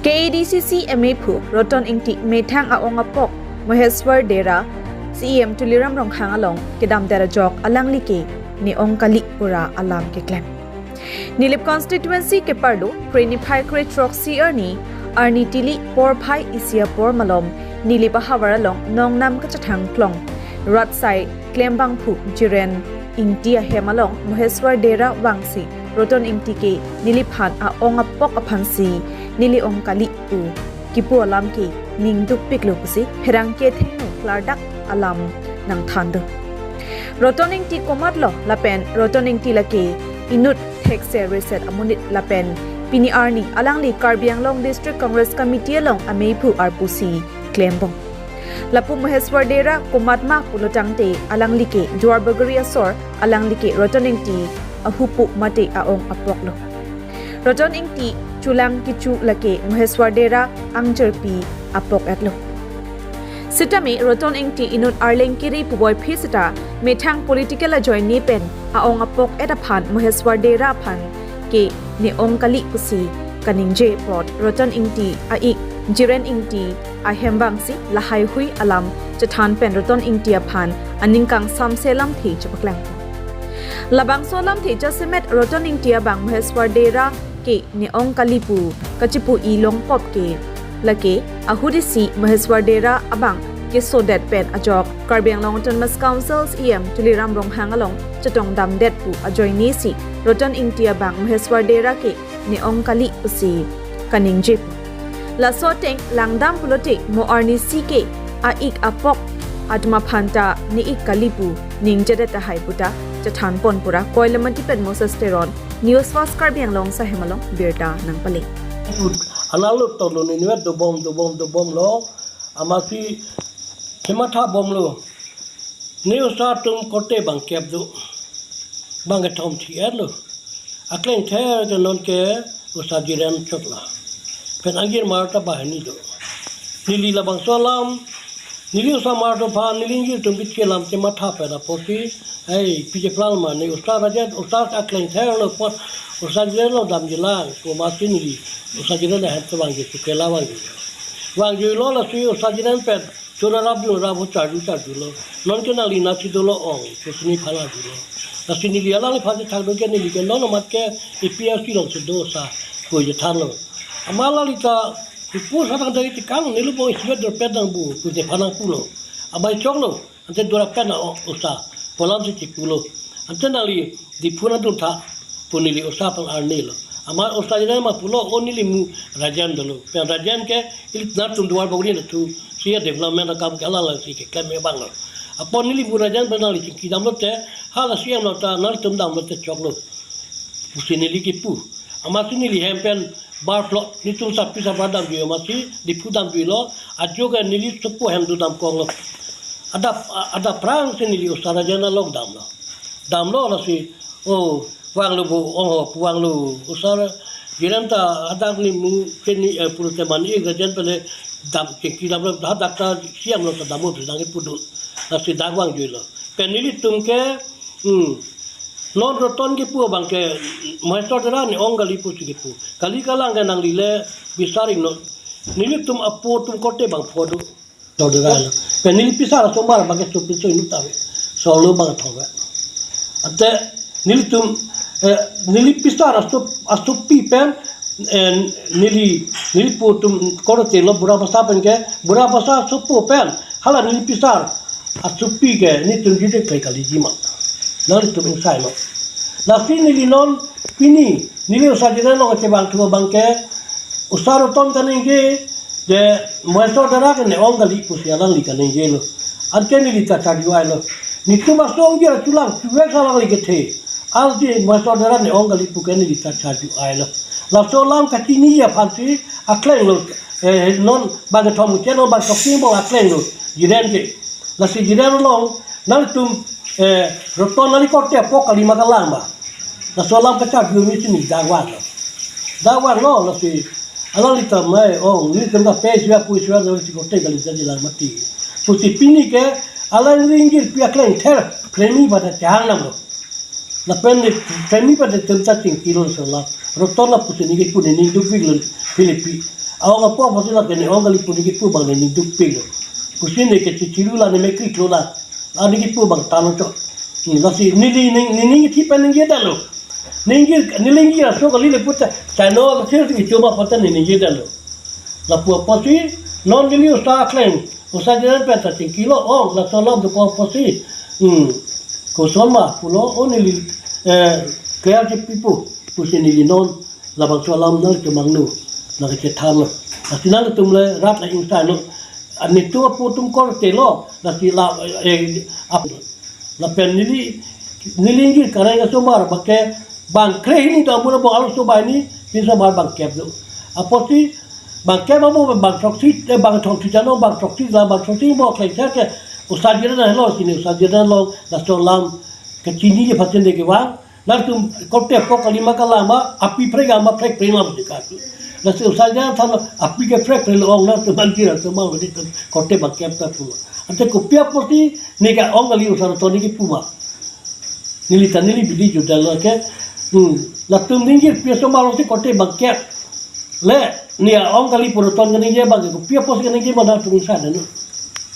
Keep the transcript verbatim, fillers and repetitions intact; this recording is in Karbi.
K A D C C M A phu Roton Ingti methang a-ong apok Maheswar Dera, C E M Tuliram Ronghang along kedamdet ajok alangli ke ne-ong kali pura alam keklem. Nilip constituency keparlo Kreni phai kre throksi arni, arni tili porphai isi apor malom Nilip ahavar along nongnam kachethang klong rat sai klembangphu Jiren Ingti ahem along Maheswar Dera vangsi Roton Ingti ke neliphan a-ong apok aphansi neli ong kali pu kipu alam ke ning dukpiklo pusi pherangke thengno klardak alam nangthandun. Roton Ingti komatlo lapen Roton Ingti lake inut thekser reset amonit lapen pini arni alangli Karbi Anglong District Congress Committee along amephu arpusi klembom. Lapu Maheswar Dera komatma pulotangte alangli ke Duarbagori asor, alangli ke Roton Ingti ahupu mate a-ong apoklo. Roton Ingti chulang kichu lake Maheswar Dera angjirpi apok etlo. Sitame Roton Ingti inut arleng kiri puboi phi seta methang political ajoine pen a-ong apok et aphan Maheswar Dera aphan ke ne-ong kali pusi kaningje apot Roton Ingti a-ik Jiren Ingti ahem vangsi lahaihui alam chethan pen Roton Ingti aphan aning kangsamse lamthe chepaklangpo. Labangso lamthe jasemet Roton Ingti abang Maheswar Dera ke ne-ong kali pu kachipu i longpop ke lake ahut isi Maheswar Dera abang kesodet pen ajok Karbi Anglong Autonomous Council C E M Tuliram Ronghang along chetongdamdet pu ajoine si Roton Ingti abang Maheswar Dera ke ne-ong kali pusi kaningje pu. Laso ateng langdam pulote mo arnisi ke a-ik apok atum aphan ta ne-ik kali pu ningjedet tahai puta chethanpon pura Koilamati pen Moses Teron, News Fast Karbi Anglong Sahem along birta nangpale. Analut tolo ni niwet dobom dobom dobomlo, amatsi kematha bomlo. Ne osa atum korte bangkep do, bang kethom thi-etlo. Akleng ther ke non ke osa Jiren chotlo. Pen angjir mar ta banghini do. Neli labangso alam, neli osa mar aphan neli angjir atum kithi alam kematha pen apotsi, ei, pije plang ma ne osa Rajen, osa akleng therlo apot, osa Jiren along damjilang, komatsi neli osa Jiren ahem kevangji, sukela vangji. Vangjuilo lasi osa Jiren pen chora rap jun rap ho charju charjulo. Non ke nangli nasi dolo ong, kusini phala julo. Lasi neli alangliphan chethak do ke neli ke non amat ke A P H C alongsi do osa pu chethanlo. Amat alangli ta kipu sa tang dai tikang neli bo isi dorpet nangbu pu nephan nangpulo. Abai choklo, ante dora pen a-o-, osa pu alamsi chipulo. Ante nangli Diphu nangdun tha pu neli osa aphan arnilo. Amat osa Jiren ma pulo, o neli mu Rajen dolo. Pen Rajen ke ili nangtum Duarbagori nathusi a-development akam ke alanglangsi keklem abanglo. Apot neli mu Rajen pen nangli chingki damlote, hala C E M along ta nangtum damlote choklo pusi neli kipu. Amatsi neli hem pen bar plot, netum sapi sabar damjui amatsi Diphu damjuilo, ajo ke neli sopo hem do damkoklo. Adap, adap prangsi neli osa Rajen along damlo. Damlo lasi, o, vanglo bo, o, vanglo. Osa Jiren ta adap neli mu keni, eh, pulote mane Rajen pele dam, chingki damlo, hadak ta C E M along ta damlo, sedang ipudun. Lasi dak vangjuilo. Pen nelitum ke, hmm, non Roton kipu abang ke, Maheswar Dera ne-ong kali pusi kipu. Kali kalang ke nangli le bisar ingno. Nelitum apo atum korte bangpho do. Maheswar Dera lo. Pen neli pisar asomar abang ke sopi so inut ave. Solo bang thong ave. Ante nelitum, eh, neli pisar aso, asopi pen, eh, neli, neli po atum korte lo Bura Basa pen ke, Bura Basa sopo pen, hala neli pisar asopi ke netum jide kai kaliji ma. Nanglitum ingsai ma. Lasi neli non pini, neli osa Jiren along kachevangthu abang ke, osa Roton kaningje, de Maheswar Dera ke ne-ong kali pusi alangli kaningjelo. Anke neli ta charju-ailo. Netum asong ji achulang, chuve sa alangli kethe. Alangli Maheswar Dera ne-ong kali pu ke neli ta charju-ailo. Laso alam kachiniji aphansi aklenglo, eh, non bang kethom chen non bang throksi bong aklenglo Jiren ke. Lasi Jiren along nangtum, eh, Roton nangli korte apok kali ma kalang ba. Laso alam kacharju misi neli dak vanglo. Dak vanglo lasi alangli ta mai ong, nelitum ta pe sua pu sua nangli korte kali jadi lang mati. Pusi pini ke alangli angjirpi akleng ther premi pada chehang damlo. Lapen ne premi pada netum ta chingkilo so la. Roton lapusi neli kipu ne ning dukpiklo Philippi. Aong apo apotsi lake ne ong kali pu neli kipu abang ne ningduk pilo. Pusi ne kechichiru la ne mekri klo la. La neli kipu abang tanglo chot. Hmm, lasi neli ning, ning, ning kithi pen ningje detlo. Ningje, neli ningje aso kali le puta. Chano la sir si kichoma pata ne ningje detlo. Lapu apotsi, non neli osa akleng. Osa jaran pen ta chingkilo ong, laso alam dokok apotsi. Hmm. Koson ma, pulo, o neli, eh, kaya je pipo. Pusi neli non. Labangso alam nangkemangno, nangkechethanlo. Lasi nangtum le rat la ingsailo. Netum apo atum korte lo, lasi la, eh, ap-, lapen neli, neli ningje kareng asomar abangke bang kre hini do amun abo alo so banghini, pini asomar bang kep do. Apotsi bang kep abo bang throksi, eh, bang throksi chano, bang throksi la, bang throksi mo klengse ke, osa jaran helo sini, osa jaran lo, laso alam kechiniji phaten de kevang, nangtum korte po kali ma kalang ma, api phrek ma phrek phrek lam si ka. Lasi osa jaran than api ke phrek phrek lo ong nangtum manjira semang di korte bang kep ta pulo. Ante kopi apotsi ne ka-ong kali osa Ratan ne kipu ma. Neli ta neli bidi judalo ke. Hmm. Latum ningje pi asomar si korte bang kep. Le, ne ong kali pu Ratan kaningje abang ke kopi apotsi kaningje ma nangtum ingsa detlo.